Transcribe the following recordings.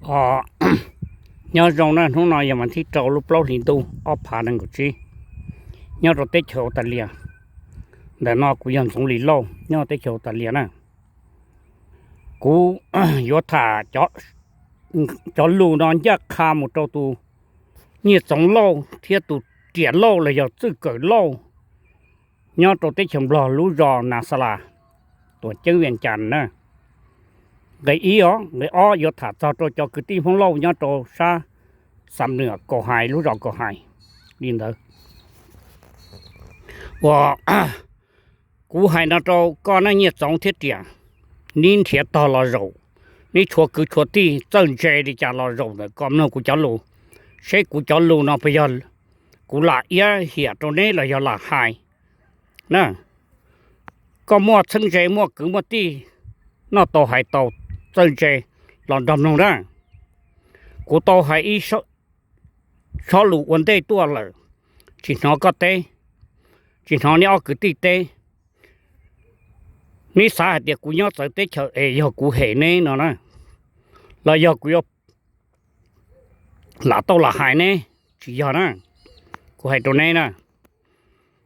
Os, nyob zoo na, hnub no yog vas thib rau lub plaub hlis ntuj ob phav nees nkaum tsib, nyob rau teb chaws Australia. Ntawm no kuv yog Ntxoov Lis Lauj, nyob teb chaws Australia na. Kuv yuav tham cov lus no ncaj qha mus rau tus Nyiaj Txoov Lauj thiab tus Riam Lauj los yog Txwj Kawm Lauj, nyob rau teb chaws Nplog lub zos Nas Xas Las, tuam ceeb Vias Cas na. Nqe ib os, nqe ob yuav tham txog rau cov kwv tij Hmoob Lauj nyob rau sab Xam Nwam Kaus Hais, lub zos Kaus Hais li ntawd. Uas kuv hais no rau koj na Nyiaj Txoov thiab Riam, neb nrhiav tog los zaum, neb tshuav kwv tshuav tij txawj ntse li cas los zaum ntawm ko mloog kuv cov lus, seb kuv cov lus no puas yog kuv lam iab hiam rau neb los yog lam hais na. Koj muaj txheeb ze muaj kwv muaj tij, noj tau hais tau, txawj ntse los nrog mloog na. Kuv tau hais ib sab lus ua ntej tuaj lawm, tsis hnov koj teb, tsis hnov neb ob kwv tij teb. Neb xav hais tias kuv nyob txawv teb chaws es yog kuv hem neb no na, los yog kuv yuav lam tau lam hais neb, tsis yog na. Kuv hais rau neb na,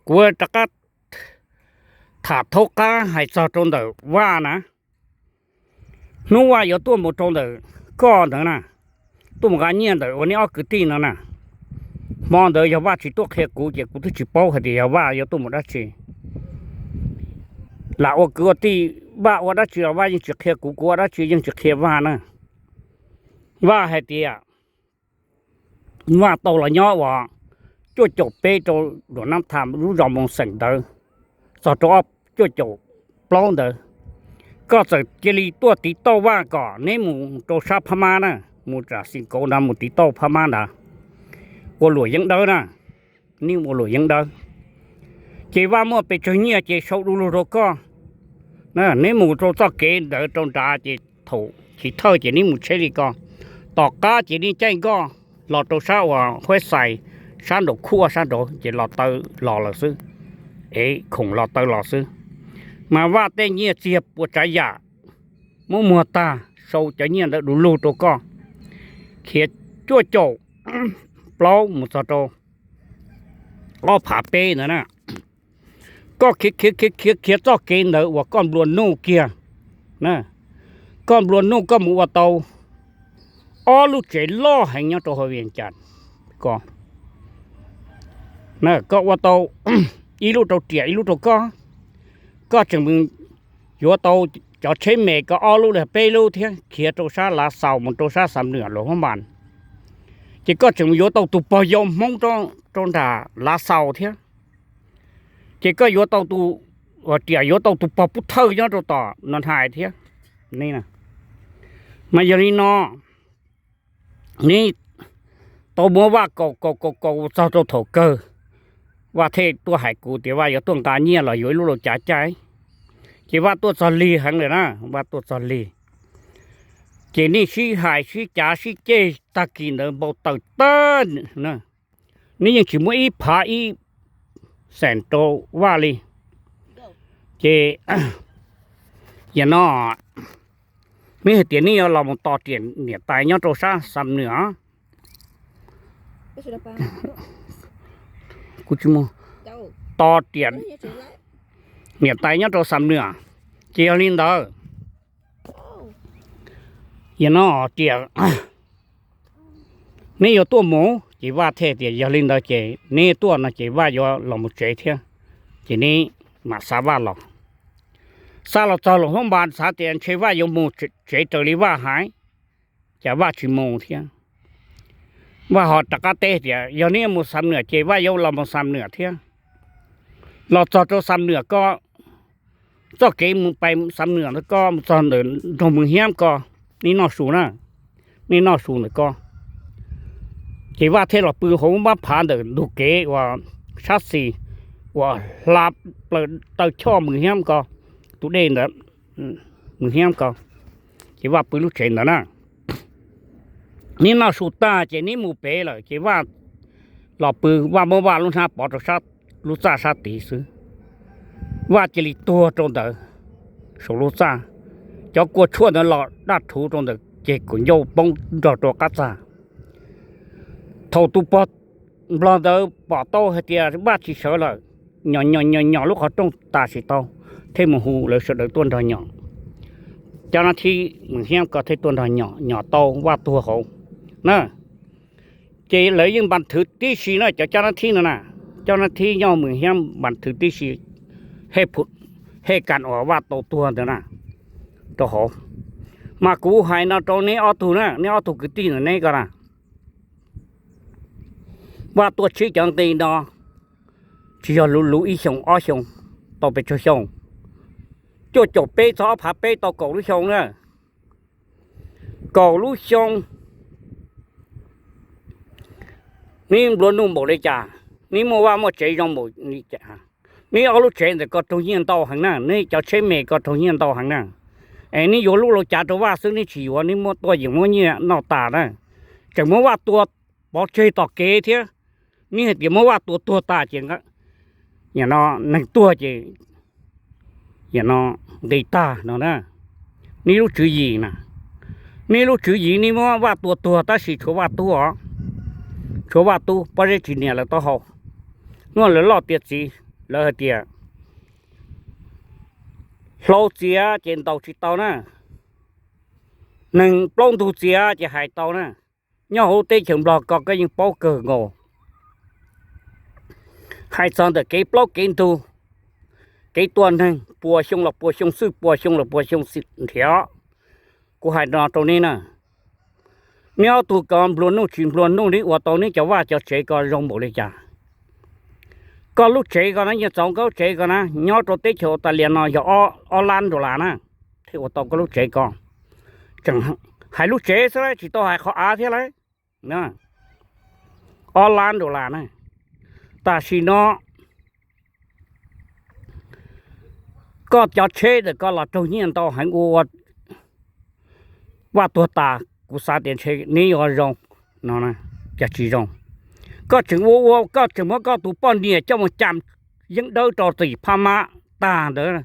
kuv rov qab tham thaub qab hais txog rau ntawm Vaj na. Hnub Vaj yuav tuaj mus rau ntawm koj ntawd na, tuaj mus nqa nyiaj ntawm uas neb ob kwv tij no na, hmo ntawd yog Vaj tsis tuaj qhia kuv ces kuv twb tsis paub hais tias yog Vaj yuav tuaj mus dab tsi. Lam ua kwv ua tij, Vaj ua dab tsi los Vaj yeej tsis qhia kuv, kuv ua dab tsi yeej tsis qhia Vaj na. Vaj hais tias Vaj tau los nyob uas cuaj caum peb rau Luam Nab Tham lub zos Moos Xeem ntawd, txog rau cuaj caum plaub ntawd. Koj txawm cia li tuaj tiv tauj Vaj kom neb mus rau sab Phab Mab na, mus tsam xis kauv ntawd mus tiv tauj Phab Mab ntawd, ua luam yeeb dawb na, neb ua luam yeeb dawb. Ces Vaj muaj pes tsawg nyiaj ces sau du lug rau koj. Neb mus rau txoj kev ntawd rau nrad ces thaum chiv thawj ces neb mus tsheb li ko, tom qab ces neb caij nkoj los rau sab uas Huab Xais, sab nraum khuaj sab nraud ces los taw los lawm xwb, es khoom los taw los xwb. Mas Vaj tej nyiaj txiag puas tsav yam muab muag tag, sau cov nyiaj ntawd du lug rau koj, khiav cuaj caum plaub mus txog rau ob phav peb ntawd na. Koj khiav khiav khiav khiav khiav txoj kev ntawd uas koj nplua nuj kiag, koj nplua nuj koj mus ua tau ob lub tsev loj heev nyob rau hauv Vias Cas ko. Koj ua tau ib lub rau Riam ib lub rau koj, koj tseem yuav tau cov tsheb me ko ob lub li peb lub thiab khiav rau sab Lav Xaus mus rau sab Xam Nwam Luam Phab Npas. Ces koj tseem yuav tau tus pog yau Hmoob rau nram Lav Xaus thiab. Ces koj yuav tau tus, Riam yuav tau tus pog Pub Thawj nyob rau tom no hais thiab. Mas yog li no, neb tau muab Vaj kaus kaus kaus kaus txog rau thaum kawg, Vaj thiaj tuaj hais kuv tias Vaj yuav tuaj nqa nyiaj los yuav ib lub lau cav caij. Ces Vaj tuaj txog lig heev lawm na, Vaj tuaj txog lig. Ces nej sib hais sib cav sib ceg tag kis ntawd npau taws tag, neb yeej tsis muab ib phav ib xees rau Vaj li. Ces yam no, neb hais tias neb yuav los mus tos Riam niam tais nyob rau sab Xam Nwam, tos Riam niam tais nyob rau Xam Nwam. Ces yog li ntawd, yog no Riam, neb yuav tuaj mus? Ces Vaj thiaj tias yog li ntawd ces neb tuaj no ces Vaj yuav los mus tsev thiab, ces neb mam xa Vaj los. Xa los txog Luam Phab Npas xav tias ntshe Vaj yuav mus tsev raws li Vaj hais, cas Vaj tsis mus thiab. Vaj ho rov qab teb tias yog neb yuav mus Xam Nwam ces Vaj yuav los mus Xam Nwam thiab. Los txog rau Xam Nwam ko, txoj kev mus pais Xam Nwam ntawd ko mus txog ntawm nroog Mws Hiab ko, neb noj su na, neb noj su ntawm ko. Ces Vaj thiaj los pw hauv mab phav ntawm ntug kev uas sab xis uas hla plaws taw choj Mws Hiab ko, tus dej ntawd, Mws Hiab ko. Ces Vaj pw lub tsev ntawd na. Neb noj su tag ces neb mus pem lawm ces Vaj los pw, Vaj muab Vaj lub hnab pov rau lub txaj sab tid xwb. Vaj cia li tuag rau ntawd saum lub txaj. Cov kua tshuaj ntawd los daj rhuv rau ntawm ceg kaum ncauj poob nrog rau qab txag. Thaum tus pog nplog ntawd pom tau hais tias vaj tsis sawv lawm, nyom nyom nyom nyom lub qhov rooj tas tsis tau, thiaj mus hu lawv sawv daws tuaj nrog nyom. Cov nab thib Mws Hiab ko thiaj tuaj nrog nyom, nyom tau vaj tuag hauv na. Ces lawv yeej npas thwv tib si na, cov cab nab thib no na, cab nab thib nyob Mws Hiab npas thwv tib si, hej kas uas vaj tau tuag ntawd na, rau hauv. Mas kuv hais no rau neb ob tug na, neb ob tug kwv tij ntawm neb ko na, vaj tuaj tsib cov nqi no tsis yog luv luv ib xyoos ob xyoos, tau pes tsawg xyoo, cuaj caum peb txog ob phav peb tau kaum lub xyoo na. Kaum lub xyoo, neb nplua nuj npaum li cas, neb muaj vaj muaj tsev zoo npaum li cas, neb ob lub tsev ntawm ko raug nyiaj ntau heev na, neb cov tsheb me ko raug nyiaj ntau heev na. Es neb yuav lub lau cav rau vaj xwb neb tsis yuav, neb muab tuaj yeem muab nyiaj noj tas na, tseem muab vaj tua pov tseg tom kev thiab. Neb hais tias muab vaj tua tuag tas ces, no neeg tuag ces no nqis tag no na. Neb lub tswv yim na, neb lub tswv yim neb muab vaj tua tuag tab sis tshuav vaj tub os, tshuav vaj tub pob zeb tsis nias lawv taub hau. Hnub lawv loj tiav txiv, lawv hais tias hlau txiav ces ntaus tsis tau na, neeg plaub ntug txiav ces hais tau na. Nyob hauv teb chaws Nplog ko koj yeej paub kawg nkaus. Hais txog ntawm kev plaub kev ntug, kev tua neeg puas xyoo los puas xyoo xwb, puas xyoo los puas xyoo nrhiav. Kuv hais no rau neb na, neb ob tug ko nplua nuj tsis nplua nuj, neb ua tau neb cov vaj cov tsev ko zoo npaum li cas? Koj lub tsev ko na, nyiaj txaus koj lub tsev ko na, nyob rau teb chaws Australia no yog ob lab dollar na, thiaj ua tau koj lub tsev ko. Tseem hais lub tsev xwb tsis tau hais qhov av thiab lauj. Ob lab dollar na. Tam sim no koj cov tsheb ntawm koj los raug nyiaj ntau heev ua vaj tuag tas, kuv xav tias ntshe neb yuav zoo no, cas tsis zoo. Koj tseem ua ua, koj tseem muab koj tus poj niam coj mus cam yeeb dawb rau tim phab mab tag ntawd,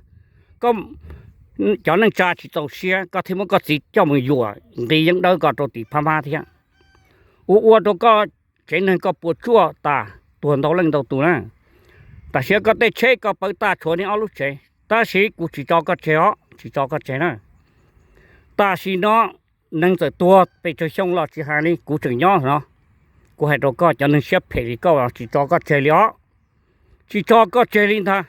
cov neej tsa tsis txaus siab koj thiaj muab koj txiv coj mus yuam nqi yeeb dawb ko rau tim phab mab thiab. Ua ua rau koj tsev neeg koj puas tsuaj tas, tuag ntau leej ntau tus na. Tam sim no koj tej tsheb koj pawv tag tshuav neb ob lub tsev, tab sis kuv tsis tso koj tseg os, tsis tso koj tseg na. Tam sim no neeg txawm tuag pes tsawg xyoo los tsis hais li, kuv tseem nyob no. Kuv hais rau koj, cov neeg siab phem li koj tsis tso koj tseg li os, tsis tso koj tseg li ntag.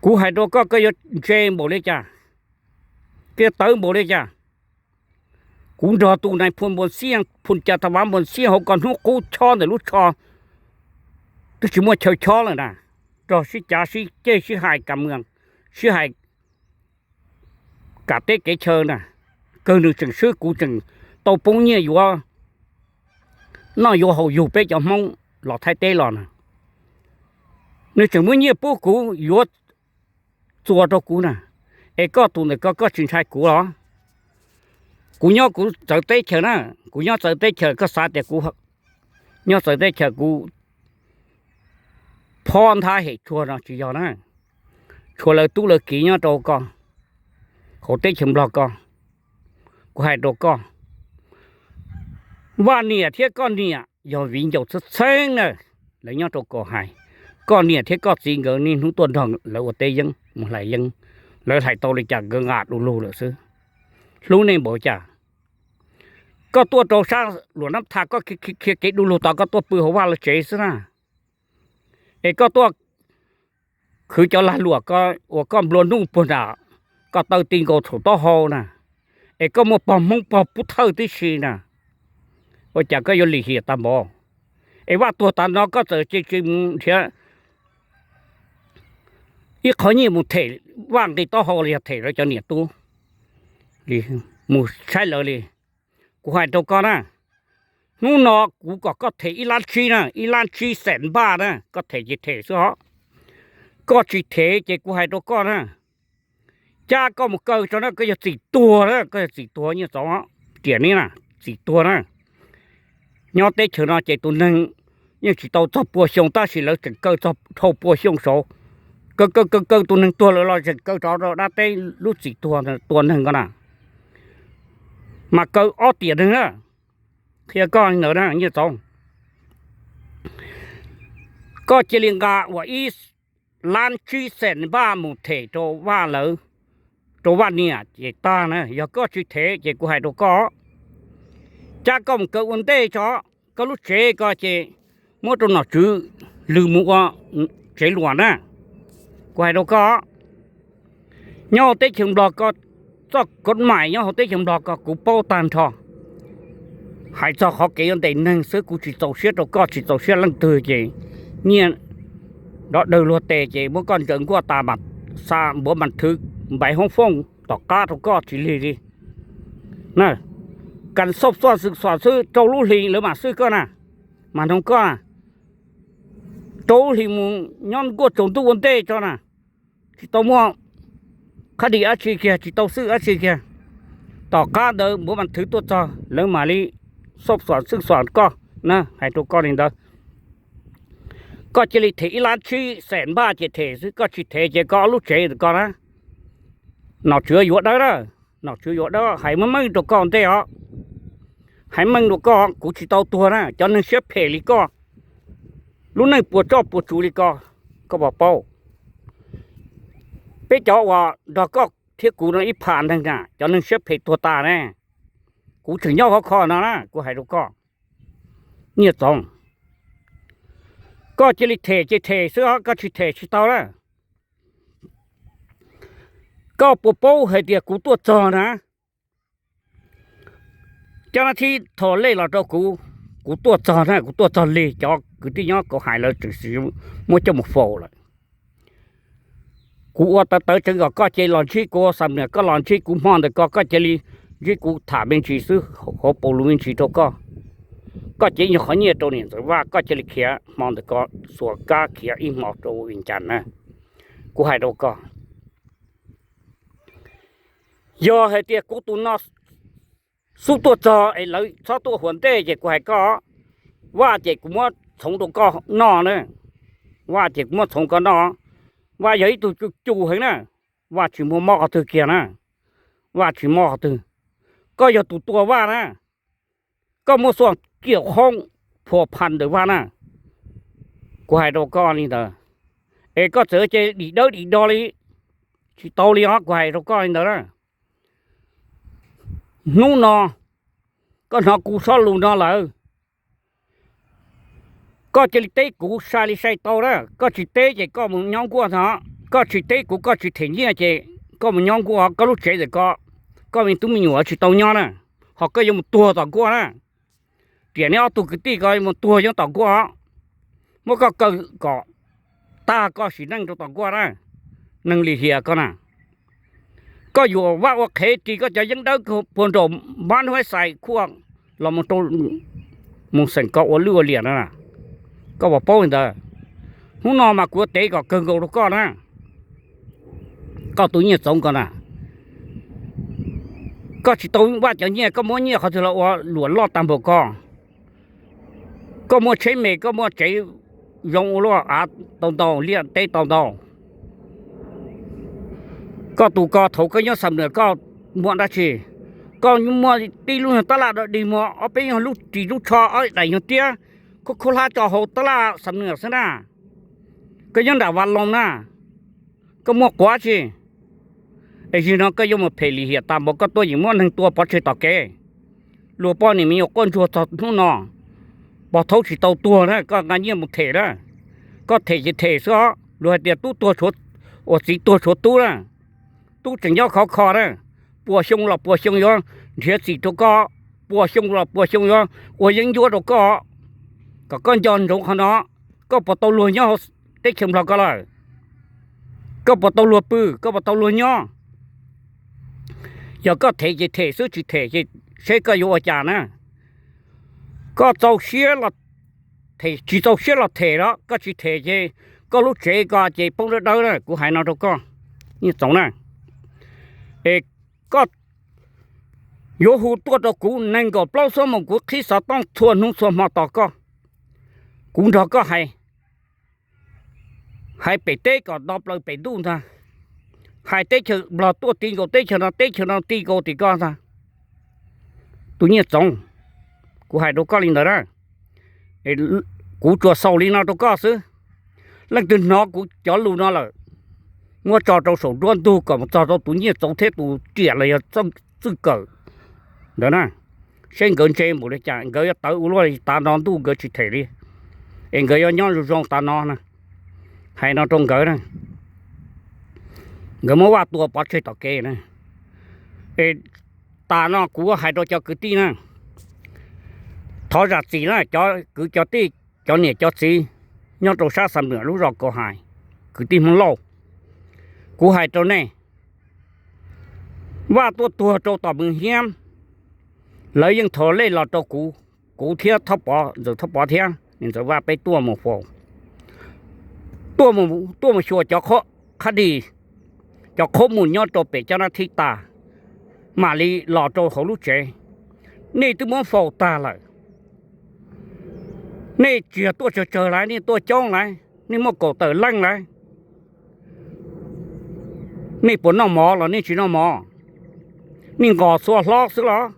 Kuv hais rau koj, koj yuav ntse npaum li cas, koj yuav tawv npaum li cas. Kuv nrog tus nais phoo Npuas Xiaj, phoo Cas Tas Vas Npuas Xiaj hauv ko hnub qub chob ntawm lub tsho twb tsis muaj chaw chob lawm na, rog sib cav sib ceg sib hais kam mws, sib hais kam teb kev chaw na, kawg nws tseem swb kuv tseem tau poob nyiaj yuav noj yuav haus yug peb cov Hmoob los Thaib teb los na. Nws tseem muab nyiaj pub kuv yuav txuas rau kuv na. Es koj tus ntawm ko koj tsis ntshai kuv los? Kuv nyob kuv txawv teb chaws na, kuv nyob txawv teb chaws, koj xav tias kuv nyob txawv teb chaws kuv phob nthab hem tsuag no tsis yog na. Tshuav lawv tub lawv kiv nyob rau ko, hauv teb chaws Nplog ko. Kuv hais rau koj, Vaj niam thiab koj niam yog viv ncaus txheeb txheeb na. Lawv nyob rau kaum hais, koj niam thiab koj txiv nkawd niaj hnub tuaj nrog lawv ua teb yeeb mus hlais yeeb, lawv hlais tau li cas nkawd nqa du lug lawm xwb. Hlub nej npaum cas? Koj tuaj rau sab Luam Nab Tha koj khiav kev du lug tod koj tuaj pw hauv vaj lawv tsev xwb na. Es koj tuaj khwv cov lag luam ko uas koj nplua nuj puag nram, koj taw ti nkaus thaum taub hau na, es koj muaj pog Hmoob pog Pub Thawj tib si na, ua cas koj yuav lim hiam tag npaum? Es Vaj tuag tas no koj txawm cia li mus nrhiav ib qho nyiaj mus them Vaj nqi taub hau los yog them lawv cov niam tub li, mus saib lawv li. Kuv hais rau koj na, hnub no kuv kom koj them ib lab tsib na, ib lab tsib xees npaj na, koj them ces them xwb os. Koj tsis them ces kuv hais rau koj na, cab koj mus kaw tso na, koj yog txim tuag na, koj yog txim tuag nyiaj txaus, riam neb na, txim tuag na. Nyob teb chaws no ces tus neeg yeej tsis tau txog pua xyoo tab sis lawv tseem kaw txog dhau pua xyoo saud. Kaw kaw kaw kaw tus neeg tuag lawm los tseem kaw rov rau dab teb lub txim tuag tua neeg ko na. mas kaw ob tiam neeg na. Qhia koj li ntawd na Nyiaj Txoov, koj cia li nqa uas ib lab tsib xees npaj mus them rau Vaj lawv, rau Vaj niam ces tag na. Yog koj tsis them ces kuv hais rau koj, cab koj mus kaw ua ntej tso. Koj lub tsev ko ces muab rau nom tswv lwg mus ua tsev luam na. Kuv hais rau koj, nyob hauv teb chaws Nplog ko, txoj kod mais nyob hauv teb chaws Nplog ko kuv paub tag nrho. Hais txog qhov kev yuav ntes neeg xwb, kuv tsis txaus siab rau koj, tsis txaus siab leej twg ces nyiaj nrov dawg luag tes ces muab koj ntsaws nkuaj tas mas xa npuav mas thwv npaiv hoob foob tom qab rau koj tsis lig li. Kas xauj xoj xwm xom xwb rau lub hli lawv mam xwb koj na, mas noog koj na, rau lub hli mus nyob nkuaj tsaus ntuj ua ntej tso na, tsis tau muaj qhab dis dab tsi kiag, tsis tau xwb dab tsi kiag. Tom qab ntawd npuav mas thwv tuaj txog lawv mam li xauj xom xwm xom koj na, hais rau koj li ntawd. Koj cia li them ib lab tsib xees npaj ces them xwb, koj tsis them ces koj ob lub tsev ntawm koj na. Nom tswv yuav dawb na, nom tswv yuav dawb, hais meej meej rau koj ntej os. Hais meej rau koj, kuv tsis tau tuag na, cov neeg siab phem li koj, lub neej puas tsoj puas tsuv li koj, koj puas paub? Peb cov uas nrog koj thiab kuv no ib pham neeg na, cov neeg siab phem tuag tas ne, kuv tseem nyob khov kho no na, kuv hais rau koj. Nyiaj Txoov, koj cia li them ces them xwb os, koj tsis them tsis tau na. Koj puas paub hais tias kuv tuaj txog na? Cov nab thib tho lej los rau kuv, kuv tuaj txog na, kuv tuaj txog lig, cov kwv tij nyob kauv hais lawv tseem muab coj mus faus lawm. Kuv ua tawv tawv tseev kom koj cia li los ntsib kuv, xam niam koj los ntsib kuv hmo ntawm ko, koj cia li ntsib kuv tham me ntsis xwb, hauv paus lus me ntsis rau koj. Koj cev nyuag qhov nyiaj rau niam Ntxawm Vaj, koj cia li khiav hmo ntawm ko, xuas kab khiav ib hmo rau Vias Cas na. Kuv hais rau koj, yog hais tias kuv tus no xub tuaj txog es lawv txhob tuaj ua ntej ces kuv hais koj, Vaj ces kuv muab txhoov rau koj noj na. Vaj ces kuv muab txhoov koj noj. Vaj yog ib tug cus cus heev na, Vaj tsis muaj mob qhov twg kiag na, Vaj tsis mob qhov twg. Koj yog tus tua Vaj na, koj muaj xuaj ciaj khoob phua pha ntawm Vaj na. Kuv hais rau koj li ntawd, es koj txawm cia li dim dawb dim do li, tsis tau li os, kuv hais rau koj li ntawd na. Hnub no koj hnov kuv zaj lus no lawm, koj cia li teb kuv sai li sai tau na. Koj tsis teb ces koj mus nyob nkuaj tod, koj tsis teb kuv koj tsis them nyiaj ces koj mus nyob nkuaj, koj lub tsev ntawm ko, koj me tub me nyuam tsis tau nyob na, ho koj yuav mus tuag tom nkuaj na. Riam neb ob tug kwv tij ko mus tuag nyob tom nkuaj, muab koj kaw kom tag koj sim neej rau tom nkuaj na, neeg lim hiam koj na. Koj yuam Vaj ua qhev ris koj cov yeeb dawb puag nraum npab hnub xais khuaj los mus rau mus xeem ko ua lwj ua liam no na. Koj puas paub li ntawd? Hnub no mas kuv yuav tev kom kawg nkaus rau koj na. Koj tus Nyiaj Txoov ko na, koj tsis tau Vaj cov nyiaj, koj muab nyiaj qhov twg los ua luam loj tag npaum ko. Koj muaj tsheb me, koj muaj tsev zoo ua luaj av tau ntau, liaj teb tau ntau. Koj tus ko thaum koj nyob xam nws koj muaj dab tsi? Koj muaj tib lub nyuag tab laj dog dig muag, ob peb nyuag lub ris lub tsho, ob daim nyuag tiab, khuab khuab hlab tso hauv tab laj xam nws xwb na. Koj nyob nram Vaj Loog na, koj muaj quav tsi? Es zim no koj yuav mus phem lim hiam tas npaum koj tuaj yeem muab neeg tua pov tseg tom kev. Luag poj niam me nyuam quaj ntsuag txog hnub no, pog thaub tsis tau tuag na, koj nqa nyiaj mus them na. Koj them ces them xwb os, luag hais tias tub tuag, uas txiv tuag tshuav tub na. Tub tseem nyob khov kho na, puas xyoo los puas xyoo yuav nrhiav txim rau koj, puas xyoo los puas xyoo yuav ua yeeb ncuab rau koj, kom koj nco ntsoov qhov no. Koj puas tau luag nyob hauv teb chaws Nplog ko lawm? Koj puas tau luag pw, koj puas tau luag nyob? Yog koj them ces them xwb, tsis them ces seb koj yuav ua cas na. Koj txaus siab los them, tsis txaus siab los them los koj tsis them ces koj lub tsev ko ces poob dawb dawb na, kuv hais no rau koj, Nyiaj Txoov na. Es koj yuav hu tuaj rau kuv nees nkaum plaub xuab moos, kuv qhib xov tooj txhua hnub txhua hmo tos koj. Kuv nrog koj hais, hais pem teb kom nto plaws pem ntuj ntag, hais teb chaws Nplog tuaj ti nkaus teb chaws no, teb chaws no ti nkaus tim koj ntag. tus Nyiaj Txoov, kuv hais rau koj li ntawd na. Kuv tsuas xaus li no rau koj xwb. Leej twg hnov kuv cov lus no lawm, muab tso rau saum nruab ntug kom mus txog rau tus Nyiaj Txoov thiab tus riam los yog Txwj Kawm ntawd na, seb nkawd ntse npaum li cas, nkawd yuav tawv ua luaj li. Tav no ntuj nkawd tsis them li, es nkawd yuav nyob zoo zoo tav no na. Hais no rau nkawd na, nkawd muab Vaj tua pov tseg tom kev na. Es tas no kuv hais rau cov kwv tij na, thov zam txim na, cov kwv cov tij, cov niam cov txiv nyob rau sab Xam Nwam lub zos Kaus Hais, kwv tij Hmoob Lauj, kuv hais rau nej, Vaj tuaj tuag rau tom Mws Hiab, lawv yeej thov lej los rau kuv, kuv thiab Thoj Pov, Ntxawm Thoj Pov thiab niam Ntxawm Vaj peb tuaj mus faus, tuaj mus xyuas cov qhab dis, cov qhob mus nyob rau pem cov nab thib tas, mam li los rau hauv lub tsev. Nej twb muab faus tag lawm, nej tsis yog tuaj tsawg tsawg lawm, nej tuaj coob lawm, nej muaj kaum tawm leej lawm. Nej puas noj mov los nej tsis noj mov? Nej nqos txhua hlob xwb los?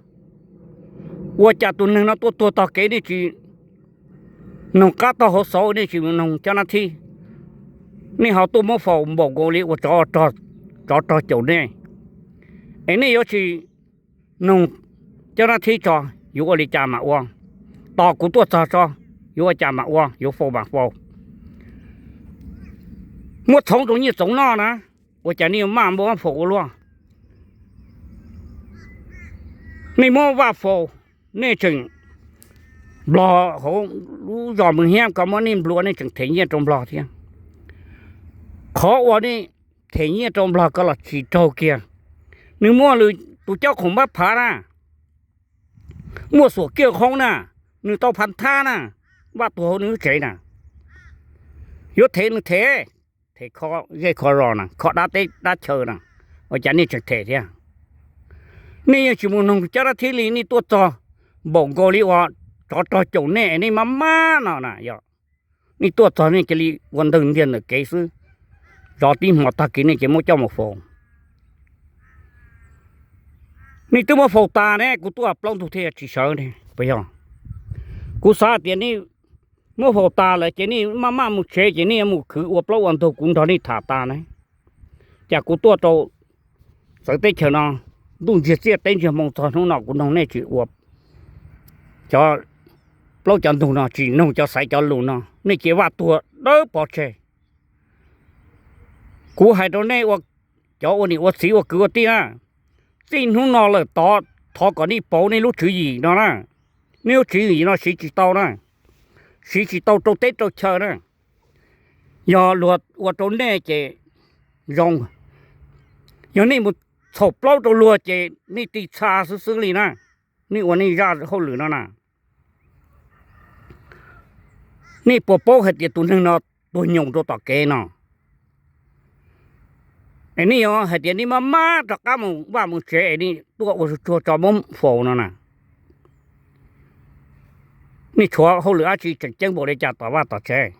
Ua cas tus neeg no tuaj tuag tog kev nej tsis noog qab taub hauv xauv, nej tsis noog cov nab thib? Nej ho tuaj muab faus npaum nkaus li ua tsov rog caum nej, es nej yuav tsis noog cov nab thib tso yuav ua li cas mam ua? Tos kuv tuaj txog tso yuav ua cas mam ua, yuav faus mam faus. Muab txhoov rau Nyiaj Txoov noj na, ua cas nej yuav maj muab faus ua luaj? Nej muab Vaj faus, nej tseem, Nplog hauv lub zos Mws Hiab ko muab nej nplua, nej tseem them nyiaj rau Nplog thiab. Qhov uas nej them nyiaj rau Nplog ko los tsis raug kiag, nws muaj nws tus cob khoom npab phav na, muaj xuam kiaj hoob na, nws tau phav thab na, Vaj tuag hauv nws lub tsev na. Yuav them nws them, them kho zej kho zos na, kho dab teb dab chaw na, ua cas nej tseem them thiab? Nej yeej tsis mus noog cov nab thib li, nej tuaj txog npaum nkaus li uas tsov rog caum nej, nej maj maj no na yog. Nej tuaj txog nej cia li ua ntawg ntiag ntawm kev xwb, zov tib hmo tag kis nej cia li muab coj mus faus. Nej twb muab faus tas ne, kuv tuaj plaub ntug thiaj tsis sawv ne puas yog? Kuv xav tias nej muab faus tas lawm ces nej maj maj mus tsev ces nej yuav mus khwv ua plaub ua ntug kuv nrog nej tham tas ne. Cas kuv tuaj rau txawv teb chaws no, ntuj ntsiag txiaj teb ntsiag hmoo txog hnub no kuv noog nej tsis ua, cov plaub cov ntug no tsis noog cov xaiv cov lus no, nej cia li Vaj tuag dawb pov tseg. Kuv hais rau nej ua, cov ua niam ua txiv ua kwv ua tij na, txij hnub no lawm tod thov kom nej pauv nej lub tswv yim no na. Nej lub tswv yim no siv tsis tau na, siv tsis tau rau teb rau chaw na. Yog luag ua rau nej ces zoo, yog nej mus txhaum plaub rau luag ces nej ti txha xwb xwb li na. Nej ua nej zaj hauj lwm no na, nej puas paub hais tias tus neeg no tuag nyoos rau tom kev no? Es nej yuav hais tias nej maj maj rov qab mus vaj mus tsev es nej tuaj ua tsuag tsuag tso muab faus no na. Nej tshuav hauj lwm dab tsi tseem ceeb npaum li cas tom vaj tom tsev?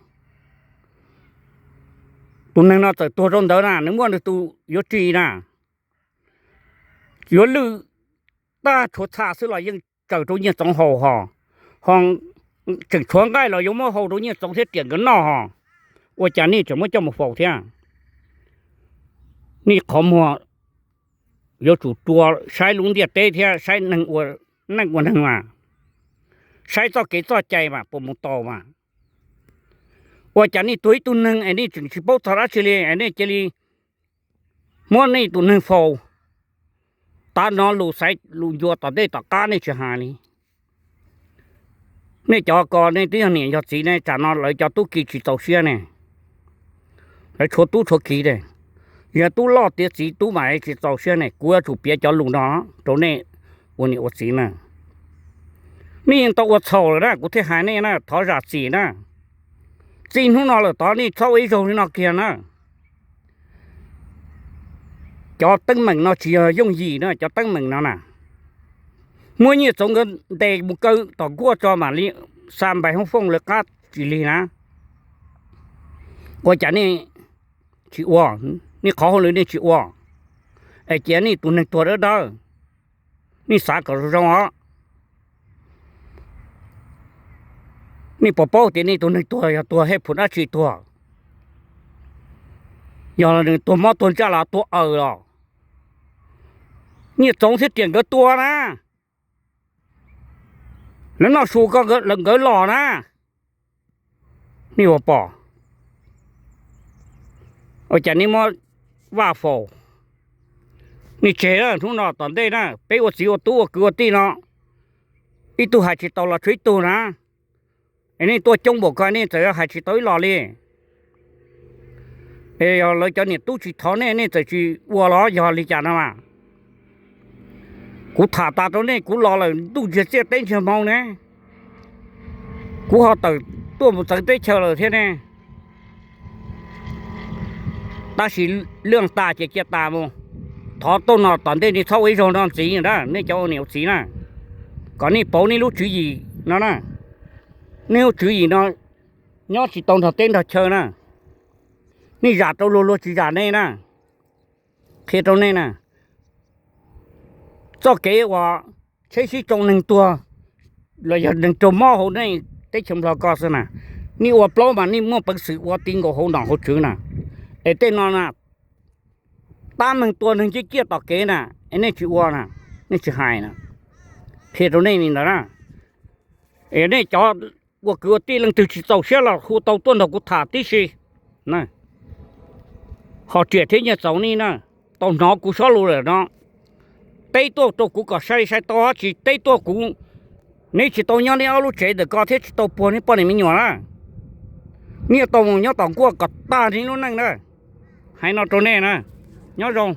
Tus neeg no txawm tuag rau ntawd na, nws muaj nws tus yuav ris na, yuav lwj tag tshuav txha xwb los yeej tsaws rau Nyiaj Txoov haus hos, ho tseem tshuav nqaij los yuav muab hau rau Nyiaj Txoov thiab riam nkawd noj hos. Ua cas nej tseem muab coj mus faus thiab? Nej qhov muag yuav tsum rua saib lub ntiaj teb thiab saib neeg ua neeg mas, saib txoj kev txoj cai mas puas mus tau mas. Ua cas nej tuag ib tug neeg es nej tseem tsis paub txog dab tsi li es nej cia li muab nej tus neeg faus? Tav no lus xaiv lus ncua tom ntej tom qab nej tsis hais li. Nej cov ko nej twb yog niam yog txiv ne, tsam no lawv cov tub ki tsis txaus siab ne, lawv tshuav tub tshuav kiv ne, yog tub loj tiav txiv tub mam tsis txaus siab ne. Kuv yuav tsum piav cov lus no rau nej ua niam ua txiv na. Nej yeej tau ua txhaum lawm na, kuv thiaj hais nej na, thov zam txim na. Txij hnub no lawm tod nej txhob ua ib zaug li no kiag na. Cov teeb meem no tsis yog yooj yim na, cov teeb meem no na. Muab Nyiaj Txoov nkawd ntes mus kaw tom nkuaj tso mam li xa npais hoob fooj lawv qab tsis lig na. Ua cas nej tsis ua, nej qhov hauj lwm nej tsis ua, es cia nej tus neeg tuag dawb dawb. Nej xav kom zoo zoo os. Nej puas paub tias nej tus neeg tuag yog tuag hej phum dab tsi tuag? Yog nws tuag mob tuag ntsaj los tuag aws los? Nyiaj Txoov thiab Riam nkawd tua na, lawv noj su ko nkawd los na. Nej puas pom? Ua cas nej muab vaj faus? Nej tseg hnub no tom ntej na, peb ua txiv ua tub ua kwv ua tij no, ib tug hais tsis tau los tshuav ib tug na. Es nej tuaj coob npaum ko nej txawm hais tsis tau ib los li. Es yog lawv cov niam tub tsis thov nej, nej txawm tsis ua los yog li cas no mas? Kuv tham tas rau nej, kuv los lawm ntuj ntsiag txiaj teb ntsiag hmoo ne, kuv ho tawm tuaj mus txawv teb chaws lawm thiab ne. Tab sis lwj tas ces cia tas mus, thov tuaj no tom ntej nej txhob ua ib zaug no ntxiv na, nej cov ua niam ua txiv na, kom nej pauv nej lub tswv yim no na. Nej lub tswv yim no nyob tsis tau nrog teb nrog chaw na, nej zam rau luag, luag tsis zam nej na. Qhia rau nej na, txoj kev uas tsheb sib tsoo neeg tuag los yog neeg raug mob hauv nej teb chaws Nplog ko xwb na, nej ua plaub mas nej muaj peev xwm ua ti nkaus hauv nom hauv tswv na. Es tej no na, tab meeg tua neeg ciaj ciaj tom kev na, es nej tsis ua na, nej tsis hais na. Qhia rau nej li ntawd na. Es nej cov ua kwv ua tij leej twg tsis txaus siab los hu tau tuaj nrog kuv tham tib si. Ho Riam thiab Nyiaj Txoov nej na, tau hnov kuv sob lus lawm no, teb tuaj rau kuv kom sai sai tau dab tsi, teb tuaj kuv, neb tsis tau nyob neb ob lub tsev ntawm ko thiab tsis tau puag neb poj niam me nyuam na. Neb yuav tau mus nyob tom nkuaj kom tag neb lub neej na. Hais no rau nej na, nyob zoo.